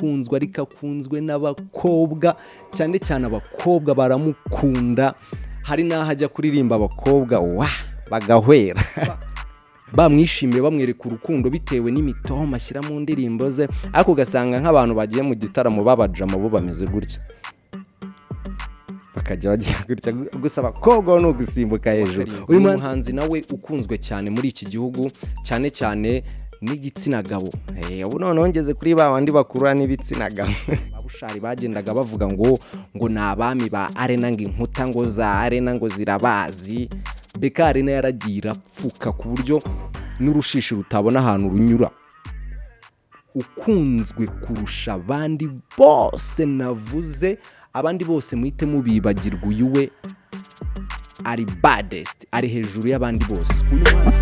Arakunzwe, ariko akunzwe n'abakobwa cyane cyane. Abakobwa baramukunda. Hari n'aho ajya kuririmba, abakobwa wa bagahwera, bamwishimiye, bamwereka urukundo bitewe n'imitoma ashyira mu ndirimbo ze. Ariko ugasanga nk'abantu bagiye mu gitaramo babajama bo bameze gutya, bakajya bagira gutya gusa. Abakobwa bo ni ugusimbuka hejuru. Uyu muhanzi nawe ukunzwe cyane muri iki gihugu, cyane cyane n'igitsina gabo. Ubu noneho ngeze kuri ba bandi bakurura n'ibitsina gabo. Babushari bagendaga bavuga ngo ni abami ba arena, ngo inkuta ngo za arena ngo zirabazi. BK Arena yaragiye irapfuka ku buryo n'urushishi rutabona ahantu runyura. Ukunzwe kurusha abandi bose navuze, abandi bose muhite mubibagirwa, uyu we ari baddest, ari hejuru y'abandi bose. Uyu mwana.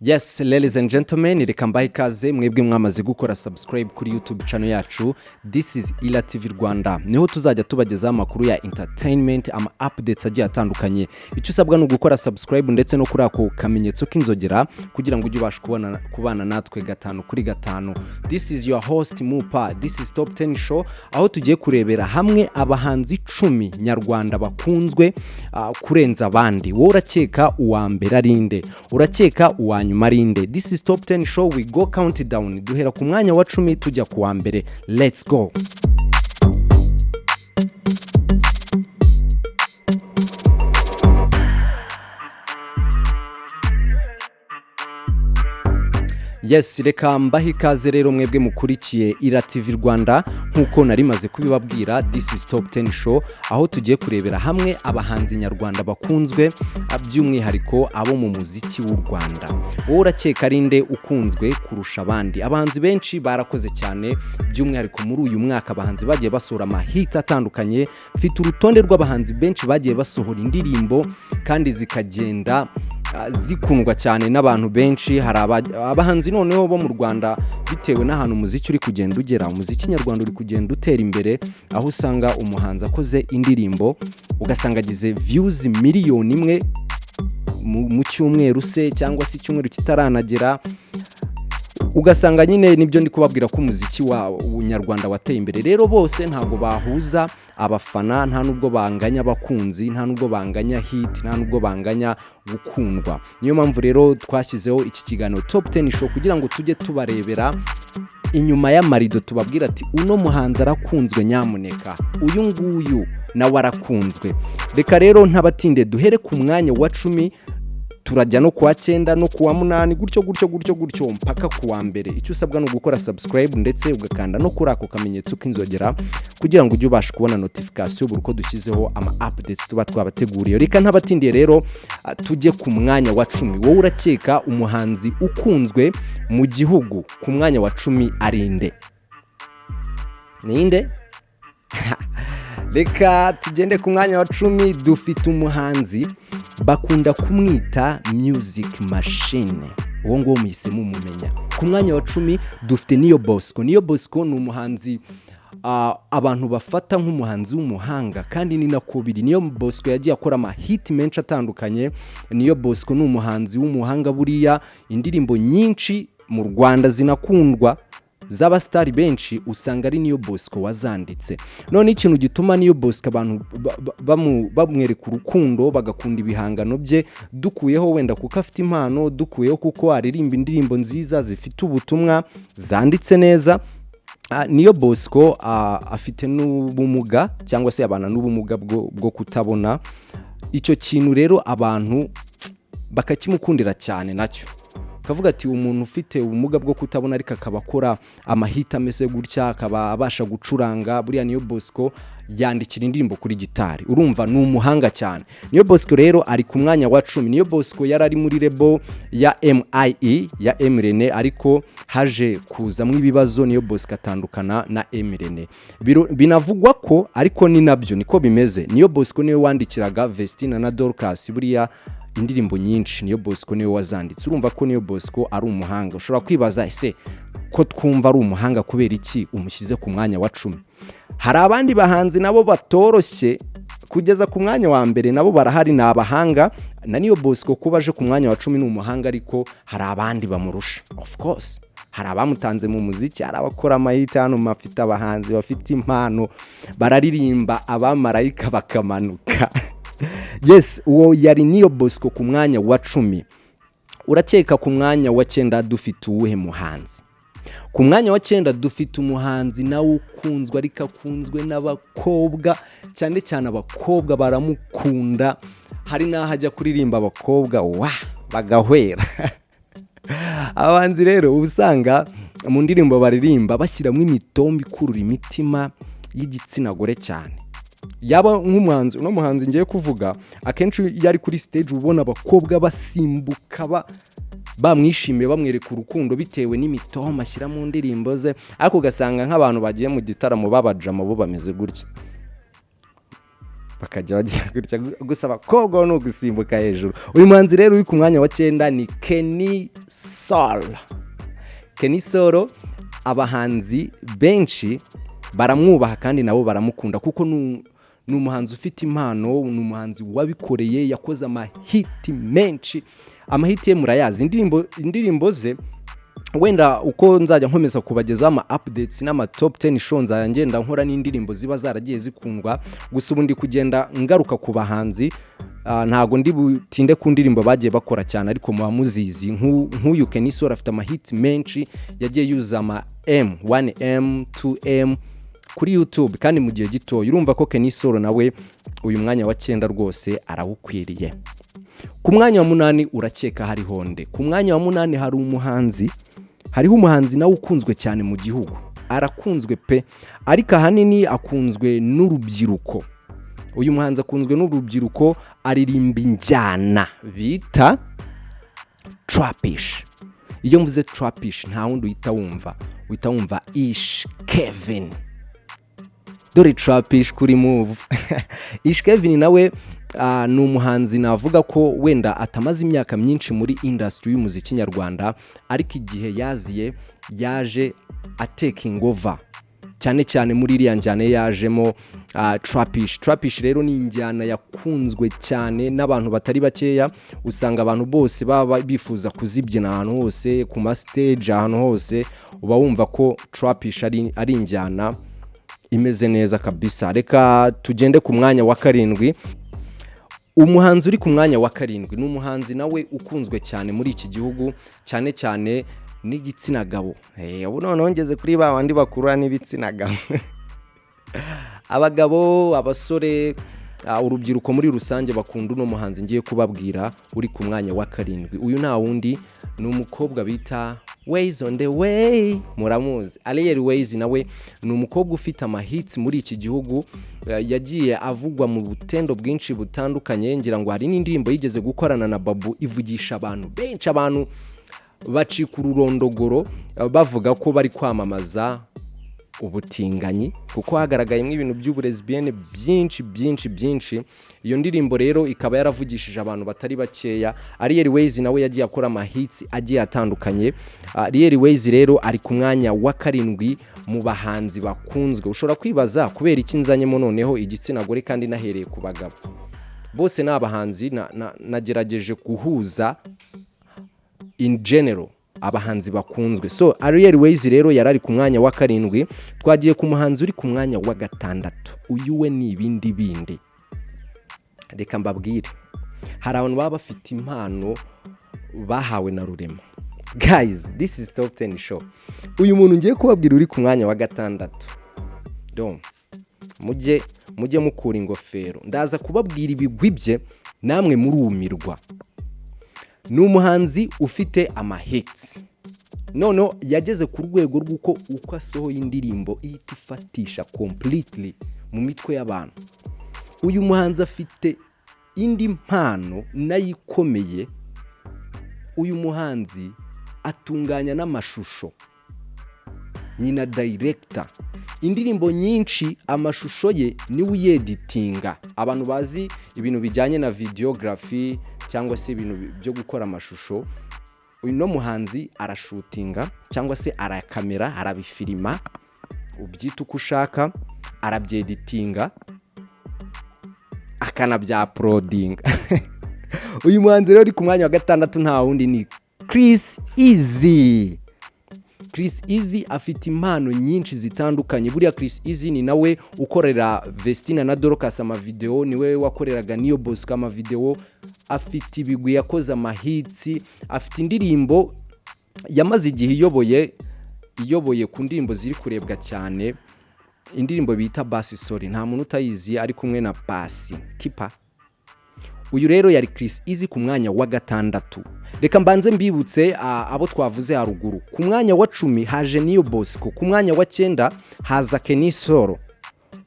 Yes, ladies and gentlemen, reka mbahe ikaze mwebwe mwamaze gukora subscribe kuri YouTube channel yacu. This is Ila TV Rwanda, niho tuzajya tubagezaho amakuru ya entertainment, ama updates agiye atandukanye. Icyo usabwa ni ugukora subscribe ndetse no kuri ako kamenyetso k'inzogera kugira ngo ujye ubasha kubana natwe gatanu kuri gatanu. This is your host Mupa. This is Top 10 Show, aho tugiye kurebera hamwe abahanzi 10 nyarwanda bakunzwe kurenza abandi. Wowe urakeka uwa mbere ari nde? Urakeka uwa nyuma ari nde? This is Top 10 Show, we go countdown, duhera ku mwanya wa 10 tujya ku wa mbere. Let's go. Yes, reka mbahe ikaze rero mwebwe mukurikiye Ira TV Rwanda. Nk'uko nari maze kubibabwira, this is Top 10 Show, aho tugiye kurebera hamwe abahanzi nyarwanda bakunzwe, by'umwihariko abo mu muziki w'u Rwanda. Wowe urakeka ari nde ukunzwe kurusha abandi? Abahanzi benshi barakoze cyane, by'umwihariko muri uyu mwaka abahanzi bagiye basohora amahit atandukanye. Mfite urutonde rw'abahanzi benshi bagiye basohora indirimbo kandi zikagenda zikundwa cyane n'abantu benshi. Hari abahanzi noneho bo mu Rwanda, bitewe n'ahantu umuziki uri kugenda ugera, umuziki nyarwanda uri kugenda utera imbere, aho usanga umuhanzi akoze indirimbo ugasanga agize views 1 miliyoni mu cyumweru se cyangwa se icyumweru kitaranagera. Ugasanga nyine nibyo ndi kubabwira ko umuziki wa nyarwanda wateye imbere. Rero bose ntabwo bahuza abafana, nta nubwo banganya abakunzi, nta nubwo banganya hit, nta nubwo banganya gukundwa. Niyo mpamvu rero twashyizeho iki kiganiro Top 10 Show kugira ngo tujye tubarebera inyuma y'amarido, tubabwira ati uno muhanzi arakunzwe, nyamuneka uyu nguyu nawe arakunzwe. Reka rero ntabatinde, duhere ku mwanya wa 10, turajya no kuwa cyenda no kuwa munani, gutyo gutyo gutyo gutyo mpaka ku wa mbere. Icyo usabwa ni ugukora subscribe ndetse ugakanda no kuri ako kamenyetso k'inzogera kugira ngo ujye ubasha kubona notification buri uko dushyizeho ama updates tuba twabateguriye. Reka ntabatindiye rero, tujye ku mwanya wa 10. Wowe urakeka umuhanzi ukunzwe mu gihugu ku mwanya wa 10 ari nde? Ninde? Reka tugende ku mwanya wa 10. Dufite umuhanzi bakunda kumwita Music Machine, uwo nguwo muhise mumumenya. Ku mwanya wa 10 dufite Niyo Bosco. Niyo Bosco ni umuhanzi abantu bafata nk'umuhanzi w'umuhanga, kandi ni nako biri. Niyo Bosco yagiye akora amahiti menshi atandukanye. Niyo Bosco ni umuhanzi w'umuhanga. Buriya indirimbo nyinshi mu Rwanda zinakundwa z'abasitari benshi usanga ari Niyo Bosco wazanditse. None ikintu gituma Niyo Bosco abantu bamwereka urukundo, bagakunda ibihangano bye, dukuyeho wenda kuko afite impano, dukuyeho kuko aririmba indirimbo nziza zifite ubutumwa, zanditse neza, Niyo Bosco afite n'ubumuga cyangwa se abana n'ubumuga bwo kutabona. Icyo kintu rero abantu bakakimukundira cyane nacyo, kavuga ati umuntu ufite ubumuga bwo kutabona ariko akaba akora amahita ameze gutya, akaba abasha gucuranga. Buriya Niyo Bosco yandikira indirimbo kuri gitari, urumva ni umuhanga cyane. Niyo Bosco rero ari ku mwanya wa 10. Niyo Bosco yari ari muri label ya MIE ya M Irene, ariko haje kuzamo ibibazo, Niyo Bosco atandukana na M Irene. Binavugwa ko, ariko ni nabyo niko bimeze, Niyo Bosco niwe wandikiraga Vestina na Dorcas. Buriya indirimbo nyinshi Niyo Bosco niwe wazanditse. Urumva ko Niyo Bosco ari umuhanga. Ushobora kwibaza: ese ko twumva ari umuhanga, kubera iki umushyize ku mwanya wa 10? Hari abandi bahanzi nabo batoroshye. Kugeza ku mwanya wa mbere nabo barahari, ni abahanga. Na Niyo Bosco kuba aje ku mwanya wa 10 ni umuhanga, ariko hari abandi bamurusha. Of course hari abamutanze mu muziki, hari abakora amahit hano, bafite abahanzi bafite impano, bararirimba abamarayika bakamanuka. Yes, uwo yari Niyo Bosco ku mwanya wa 10. Urakeka ku mwanya wa 9 dufite uwuhe muhanzi? Ku mwanya wa 9 dufite umuhanzi nawe ukunzwe, ariko akunzwe n'abakobwa cyane cyane. Abakobwa baramukunda, hari n'aho ajya kuririmba abakobwa wa bagahwera. Abahanzi rero uba usanga mu ndirimbo baririmba bashyiramo imitombo ikurura imitima y'igitsina gore cyane. Yaba nk'umuhanzi, uno muhanzi ngiye kuvuga, akenshi iyo ari kuri stage uba ubona abakobwa basimbuka, bamwishimiye, bamwereka urukundo bitewe n'imitoma ashyira mu ndirimbo ze. Ariko ugasanga nk'abantu bagiye mu gitaramo babajama bo bameze gutya, bakajya bagira gutya gusa, abakobwa bo ni ugusimbuka hejuru. Uyu muhanzi rero uri ku mwanya wa 9 ni Kenny Sol. Kenny Sol, abahanzi benshi baramwubaha kandi nabo baramukunda, kuko ni umuhanzi ufite impano, ni umuhanzi wabikoreye, yakoze amahit menshi. Amahit ye murayazi, indirimbo ze. Wenda uko nzajya nkomeza kubagezaho ama updates n'ama top 10 show, nzajya ngenda nkora n'indirimbo ziba zaragiye zikundwa. Gusa ubu ndi kugenda ngaruka ku bahanzi, ntago ndi butinde ku ndirimbo bagiye bakora cyane, ariko muba muzizi. Nk'uyu Kenny Sol afite amahit menshi yagiye yuzuza ama M, 1M, 2M kuri YouTube kandi mu gihe gitoya. Urumva ko Kenny Sol nawe uyu mwanya wa 9 rwose arawukwiriye. Ku mwanya wa 8 urakeka hariho nde? Ku mwanya wa 8 hari umuhanzi, hariho umuhanzi nawe ukunzwe cyane mu gihugu. Arakunzwe pe, ariko ahanini akunzwe n'urubyiruko. Uyu muhanzi akunzwe n'urubyiruko, aririmba injyana bita trapish. Iyo mvuze trapish nta wundi uhita wumva, uhita wumva Ish Kevin. Dore trapish kuri move. Ish Kevin nawe ni umuhanzi navuga ko wenda atamaze imyaka myinshi muri industry y'umuziki nyarwanda, ariko igihe yaziye yaje atakinga over, cyane cyane muri iriya njyana ye yajemo, trapish. Trapish rero ni injyana yakunzwe cyane n'abantu batari bakeya. Usanga abantu bose baba bifuza kuzibyina ahantu hose, ku ma stage, ahantu hose uba wumva ko trapish ari injyana imeze neza kabisa. Reka tugende ku mwanya wa 7. Umuhanzi uri ku mwanya wa 7 ni umuhanzi nawe ukunzwe cyane muri iki gihugu, cyane cyane n'igitsina gabo. Ubu noneho ngeze kuri ba bandi bakurura n'ibitsina gabo, abagabo, abasore, urubyiruko muri rusange bakunda uno muhanzi ngiye kubabwira uri ku mwanya wa 7. Uyu nta wundi, ni umukobwa bita Ways on the Way, muramuzi, Ariel Ways. Nawe ni umukobwa ufite amahits muri iki gihugu, yagiye avugwa mu butendo bwinshi butandukanye. Ngira ngo hari n'indirimbo yigeze gukorana na Babu ivugisha abantu benshi, abantu bacika ururondogoro, bavuga ko bari kwamamaza ubutinganyi, kuko hagaragayemo ibintu by'uburezibiyene byinshi byinshi byinshi. Iyo ndirimbo rero ikaba yaravugishije abantu batari bakeya. Ariel Ways nawe yagiye akora amahits agiye atandukanye. Ariel Ways rero ari ku mwanya wa 7 mu bahanzi bakunzwe. Ushobora kwibaza kubera iki nzanyemo noneho igitsina gore kandi nahereye ku bagabo. Bose ni abahanzi, nagerageje guhuza in general abahanzi bakunzwe. So Ariel Ways rero yari ari ku mwanya wa 7. Twagiye ku muhanzi uri ku mwanya wa 6. Uyu we ni ibindi bindi. Reka mbabwire, hari abantu baba bafite impano bahawe na Rurema. Guys, this is top 10 show. Uyu muntu ngiye kubabwira uri ku mwanya wa 6, do mujye mukura ingofero, ndaza kubabwira ibigwi bye namwe murumirwa. Ni umuhanzi ufite amahits, noneho yageze ku rwego rw'uko uko asohoye indirimbo ihita ifatisha completely mu mitwe y'abantu. Uyu muhanzi afite indi mpano nayo ikomeye. Uyu muhanzi atunganya n'amashusho, nyina director. Indirimbo nyinshi amashusho ye niwe uyeditinga. Abantu bazi ibintu bijyanye na videography cyangwa se ibintu byo gukora amashusho, uyu no muhanzi arashutinga cyangwa se arakamera, arabifilima, ubyita uko ushaka, arabyeditinga. Akanabya-uploadinga. Uyu muhanzi rero uri ku mwanya wa gatandatu nta wundi, ni Chris Easy. Chris Easy afite impano nyinshi zitandukanye. Buriya Chris Easy ni nawe ukorera Vestina na Dorcas amavideo, niwe wakoreraga Niyo Bosco amavideo. Afite ibigwi, yakoze amahits, afite indirimbo yamaze igihe iyoboye ku ndirimbo ziri kurebwa cyane, indirimbo bita "Basi Sorry", nta muntu utayizi, ari kumwe na Pasi Kipa. Uyu rero yari Chris Easy ku mwanya wa gatandatu. Reka mbanze mbibutse abo twavuze haruguru. Ku mwanya wa 10 haje Niyo Bosco, ku mwanya wa cyenda haza Kenny Solo,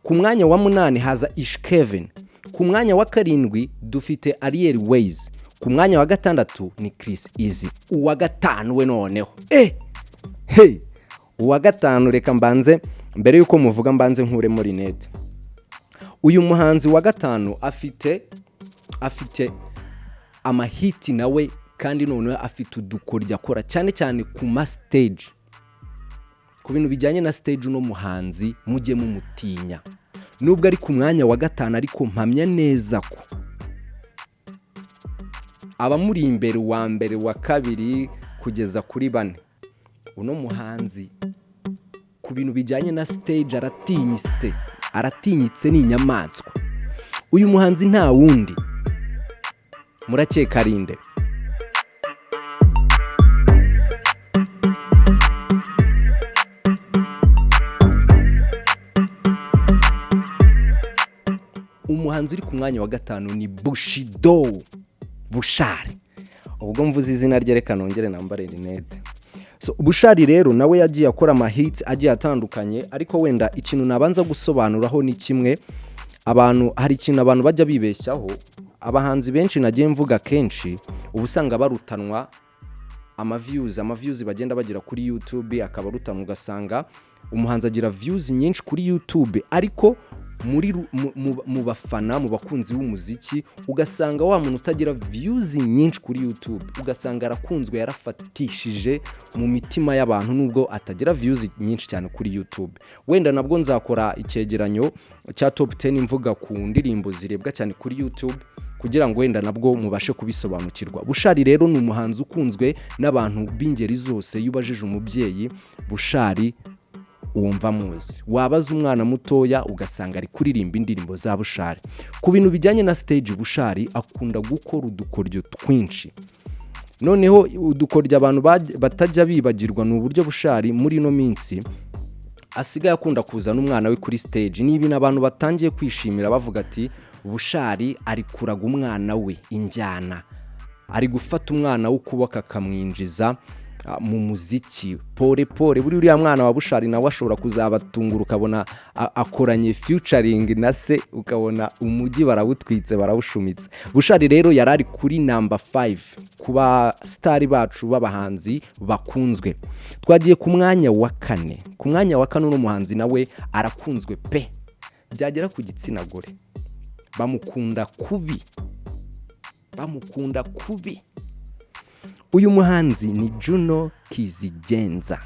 ku mwanya wa munani haza Ish Kevin, ku mwanya wa karindwi dufite Ariel Wayz, ku mwanya wa gatandatu ni Chris Easy. Uwa gatanu we noneho, hey, uwa gatanu, reka mbanze, mbere y'uko muvuga, mbanze nkuremo lunettes. Uyu muhanzi wa gatanu afite amahits nawe, kandi noneho afite udukoryo akora cyane cyane ku ma stage, ku bintu bijyanye na stage. Uno muhanzi mujye mumutinya, nubwo ari ku mwanya wa gatanu, ariko mpamya neza ko abamuri imbere, uwa mbere, wa kabiri kugeza kuri bane, uno muhanzi ku bintu bijyanye na stage aratinyitse, aratinyitse, ni inyamaswa. Uyu muhanzi nta wundi, murakeka rinde? Umuhanzi uri ku mwanya wa gatanu ni Bushido, Bushali. Ubwo mvuze izina rye, reka nongere nambare lunettes. So, Bushali rero nawe yagiye akora amahits agiye atandukanye, ariko wenda ikintu nabanza gusobanuraho ni kimwe. Abantu, hari ikintu abantu bajya bibeshyaho. Abahanzi benshi nagiye mvuga kenshi, uba usanga barutanwa amaviews, amaviews bagenda bagira kuri YouTube akaba arutanwa. Ugasanga umuhanzi agira views nyinshi kuri YouTube, ariko muri mu bafana, mu bakunzi b'umuziki, ugasanga wa muntu utagira views nyinshi kuri YouTube ugasanga arakunzwe, yarafatishije mu mitima y'abantu, nubwo atagira views nyinshi cyane kuri YouTube. Wenda nabwo nzakora icyegeranyo cya top 10 mvuga ku ndirimbo zirebwa cyane kuri YouTube, kugira ngo wenda nabwo mubashe kubisobanukirwa. Bushali rero ni umuhanzi ukunzwe n'abantu b'ingeri zose. Iyo ubajije umubyeyi Bushali, wumva muzi, wabaza umwana mutoya ugasanga ari kuririmba indirimbo za Bushali. Ku bintu bijyanye na stage, Bushali akunda gukora udukoryo twinshi. Noneho udukoryo abantu batajya bibagirwa ni uburyo Bushali muri ino minsi asigaye akunda kuzana umwana we kuri stage. Ni ibintu abantu batangiye kwishimira, bavuga ati: "Bushali ari kuraga umwana we injyana, ari gufata umwana w'ukuboko akamwinjiza mu muziki pole pole." Buri uriya mwana wa Bushali nawe ashobora kuzabatungura, ukabona akoranye featuring na se, ukabona umujyi barawutwitse, barawushumitse. Bushali rero yari ari kuri number 5 ku ba star bacu b'abahanzi bakunzwe. Twagiye ku mwanya wa kane. Ku mwanya wa kane, uno muhanzi nawe arakunzwe pe. Byagera ku gitsina gore bamukunda kubi, bamukunda kubi. Uyu muhanzi ni Juno Kizigenza.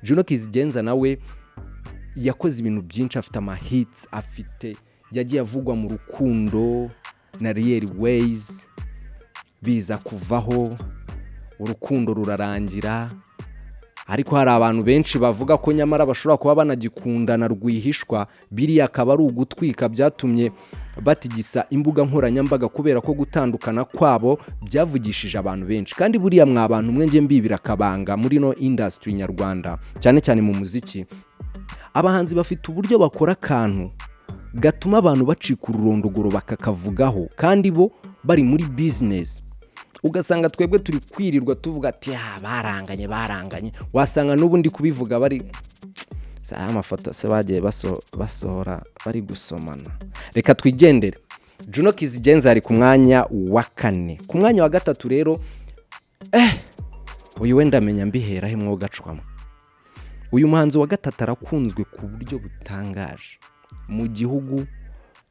Juno Kizigenza nawe yakoze ibintu byinshi, afite amahits, afite, yagiye avugwa mu rukundo na Ariel Wayz, biza kuvaho, urukundo rurarangira, ariko hari abantu benshi bavuga ko nyamara bashobora kuba banagikundana rwihishwa. Biriya akaba ari ugutwika byatumye batigisa imbuga nkoranyambaga, kubera ko gutandukana kwabo byavugishije abantu benshi. Kandi buriya mwa bantu mwe, njye mbibira akabanga, muri no industry nyarwanda, cyane cyane mu muziki, abahanzi bafite uburyo bakora akantu gatuma abantu bacika ururondogoro bakakavugaho, kandi bo bari muri business. Ugasanga twebwe turi kwirirwa tuvuga ati: "Ah, baranganye, baranganye." Wasanga n'ubu ndi kubivuga bari si ari amafoto se bagiye basohora bari gusomana. Reka twigendere. Juno Kizigenza ari ku mwanya wa kane. Ku mwanya wa gatatu rero, uyu wenda amenya mbiheraho mwogacwamo. Uyu muhanzi wa gatatu arakunzwe ku buryo butangaje mu gihugu,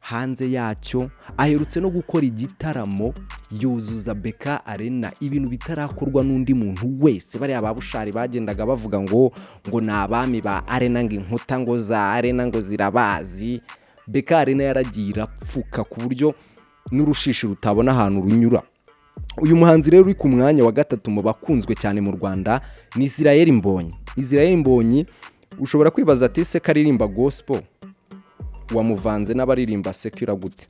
hanze yacyo. Aherutse no gukora igitaramo yuzuza BK Arena, ibintu bitarakorwa n'undi muntu wese. Bariya ba Bushali bagendaga bavuga ngo ni abami ba arena, ngo inkuta ngo za arena ngo zirabazi. BK Arena yaragiye irapfuka ku buryo n'urushishi rutabona ahantu runyura. Uyu muhanzi rero uri ku mwanya wa gatatu mu bakunzwe cyane mu Rwanda ni Israel Mbonyi. Israel Mbonyi, ushobora kwibaza ati: "Se karirimba gospel, wamuvanze n'abaririmba secular gute?"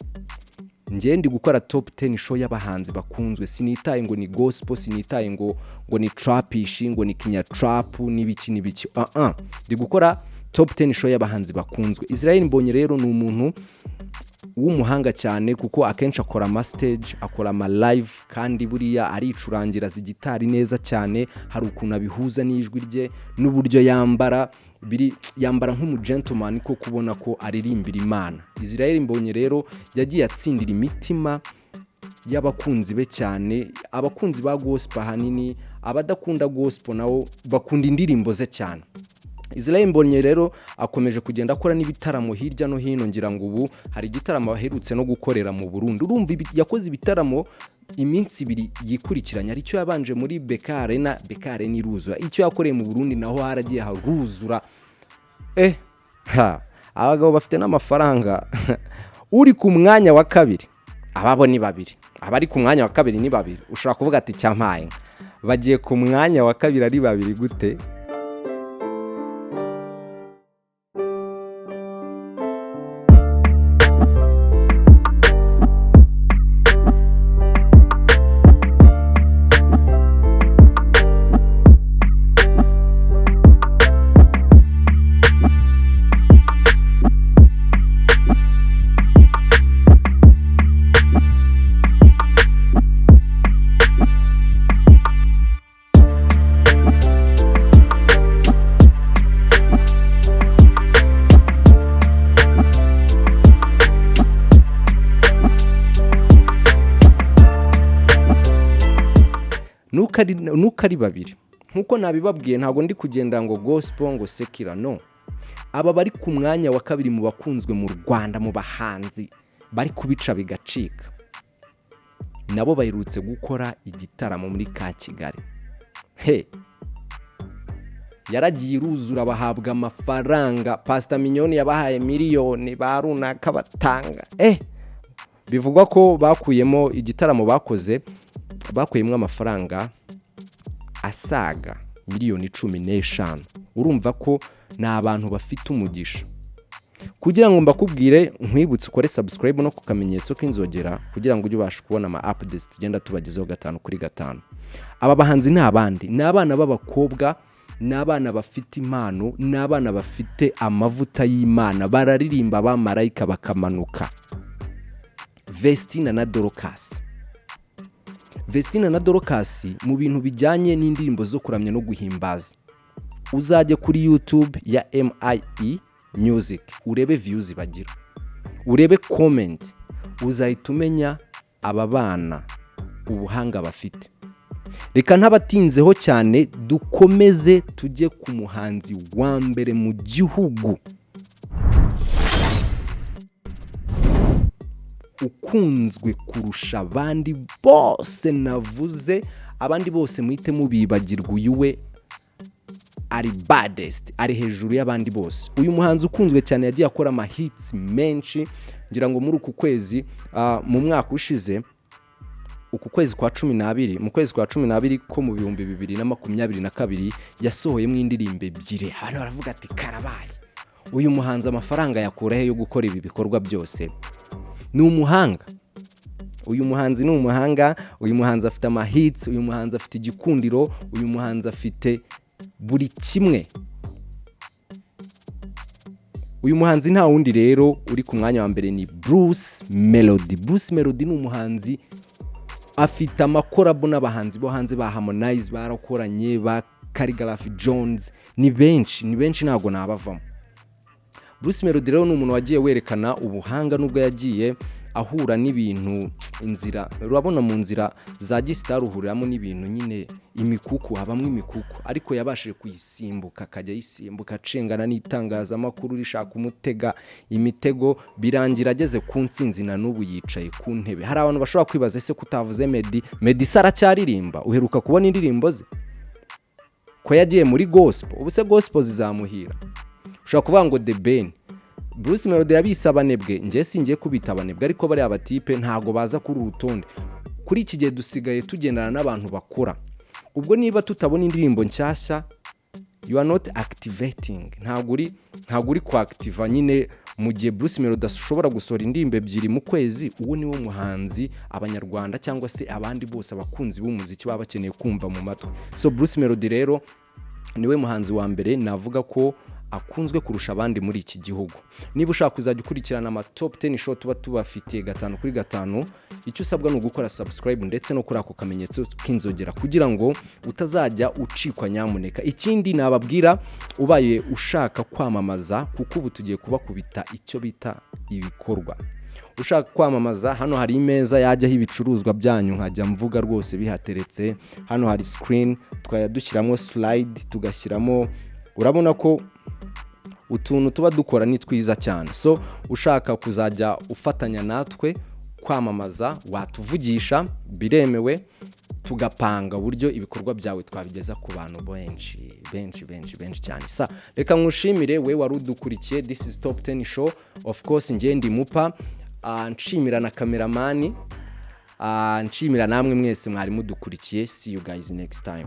Njye ndi gukora top 10 show y'abahanzi bakunzwe. Sinitaye ngo ni gospel, sinitaye ngo ni trapish, ngo ni kinya trap n'ibiki n'ibiki. Ah ah, ndi gukora top 10 show y'abahanzi bakunzwe. Israel Mbonyi rero ni umuntu w'umuhanga cyane, kuko akenshi akora ama stage, akora ama live, kandi buriya aricurangira, azi gitari neza cyane. Hari ukuntu abihuza n'ijwi rye n'uburyo yambara, biri yambara nk'umugentleman, ko kubona ko aririmbira Imana. Israel Mbonyi rero yagiye atsindira imitima y'abakunzi be cyane, abakunzi ba gospel ahanini. Abadakunda gospel nabo bakunda indirimbo ze cyane. Israel Mbonyi rero akomeje kugenda akora n'ibitaramo hirya no hino. Ngira ngo ubu hari igitaramo aherutse no gukorera mu Burundi. Urumva yakoze ibitaramo iminsi 2 yikurikiranya. Aricyo yabanje muri BK Arena, BK Arena iruzura. Icyo yakoreye mu Burundi naho haragiye haruzura. Ha, abagabo bafite n'amafaranga. Uri ku mwanya wa kabiri, ababo ni babiri. Abari ku mwanya wa kabiri ni babiri. Ushobora kuvuga ati: "Cyampaye, bagiye ku mwanya wa kabiri ari babiri gute?" Nuko ari babiri. Nkuko nabibabwiye, ntabwo ndi kugenda ngo gospel, ngo secular, no. Aba bari ku mwanya wa kabiri mu bakunzwe mu Rwanda, mu bahanzi bari kubica bigacika, nabo baherutse gukora igitaramo muri ka Kigali. He, yaragiye iruzura, bahabwa amafaranga. Pasita Mignonne yabahaye miliyoni, ba runaka batanga. Bivugwa ko bakuyemo, igitaramo bakoze bakuyemo amafaranga asaga miliyoni 15. Urumva ko ni abantu bafite umugisha. Kugira ngo mbakubwire, nkwibutse ukore subscribe no ku kamenyetso k'inzogera, kugira ngo ujye ubasha kubona ama updates tugenda tubagezaho gatanu kuri gatanu. Aba bahanzi ni abandi, ni abana b'abakobwa, ni abana bafite impano, ni abana bafite amavuta y'Imana, bararirimba abamarayika bakamanuka. Vestina na Dorcas. Vestina na Dorcas mu bintu bijyanye n'indirimbo zo kuramya no guhimbaza, uzajye kuri YouTube ya MIE Music urebe views bagira, urebe comment, uzahita umenya aba bana ubuhanga bafite. Reka ntabatinzeho cyane, dukomeze tujye ku muhanzi wa mbere mu gihugu ukunzwe kurusha abandi bose navuze. Abandi bose muhite mubibagirwa, uyu we ari baddest, ari hejuru y'abandi bose. Uyu muhanzi ukunzwe cyane yagiye akora amahits menshi. Ngira ngo muri uku kwezi, mu mwaka ushize, uku kwezi kwa 12, mu kwezi kwa 12 ko mu 2022, yasohoyemo indirimbo ebyiri. Abantu baravuga ati: "Karabaye, uyu muhanzi amafaranga yakura he yo gukora ibi bikorwa byose?" Ni umuhanga, uyu muhanzi ni umuhanga. Uyu muhanzi afite amahits, uyu muhanzi afite igikundiro, uyu muhanzi afite buri kimwe. Uyu muhanzi nta wundi rero uri ku mwanya wa mbere, ni Bruce Melody. Bruce Melody ni umuhanzi afite amacollabo n'abahanzi bo hanze, ba Harmonize barakoranye, ba Khaligraph Jones, ni benshi, ni benshi, ntabwo nabavamo. Bruce Melody rero ni umuntu wagiye werekana ubuhanga, nubwo yagiye ahura n'ibintu inzira. Urabona mu nzira za gisitari uhuriramo n'ibintu nyine, imikuku, habamo imikuku, ariko yabashije kuyisimbuka, akajya ayisimbuka acengana n'itangazamakuru rishaka umutega imitego, birangira ageze ku ntsinzi, na n'ubu yicaye ku ntebe. Hari abantu bashobora kwibaza: "Ese kutavuze Meddy?" Meddy se aracyaririmba? Uheruka kubona indirimbo ze ko yagiye muri gospel? Ubu se gospel zizamuhira? Ushobora kuvuga ngo The Ben. Bruce Melody yabise abanebwe, njye singiye kubita abanebwe, ariko bariya batipe ntago baza kuri uru rutonde. Kuri iki gihe dusigaye tugendana n'abantu bakora. Ubwo niba tutabona indirimbo nshyashya, you are not activating, ntabwo uri kwakitiva nyine. Mu gihe Bruce Melody ashobora gusohora indirimbo ebyiri mu kwezi, uwo niwo muhanzi Abanyarwanda cyangwa se abandi bose, abakunzi b'umuziki, baba bakeneye kumva mu matwi. So Bruce Melody rero niwe muhanzi wa mbere navuga ko akunzwe kurusha abandi muri iki gihugu. Niba ushaka kuzajya ukurikirana ama Top 10 Show tuba tubafitiye gatanu kuri gatanu, icyo usabwa ni ugukora subscribe ndetse no kuri ako kamenyetso k'inzogera kugira ngo utazajya ucikwa nyamuneka. Ikindi nababwira, ubaye ushaka kwamamaza, kuko ubu tugiye kubakubita icyo bita ibikorwa, ushaka kwamamaza, hano hari imeza yajyaho ibicuruzwa byanyu nkajya mvuga rwose bihateretse. Hano hari screen twajya dushyiramo slide, tugashyiramo, urabona ko utuntu tuba dukora ni twiza cyane. So ushaka kuzajya ufatanya natwe kwamamaza, watuvugisha, biremewe, tugapanga uburyo ibikorwa byawe twabigeza ku bantu benshi benshi benshi benshi cyane. Sa reka nkushimire we wari udukurikiye. This is Top 10 Show, of course. Njye ndi Mupa. Nshimira na cameraman, nshimira namwe mwese mwari mudukurikiye. See you guys next time.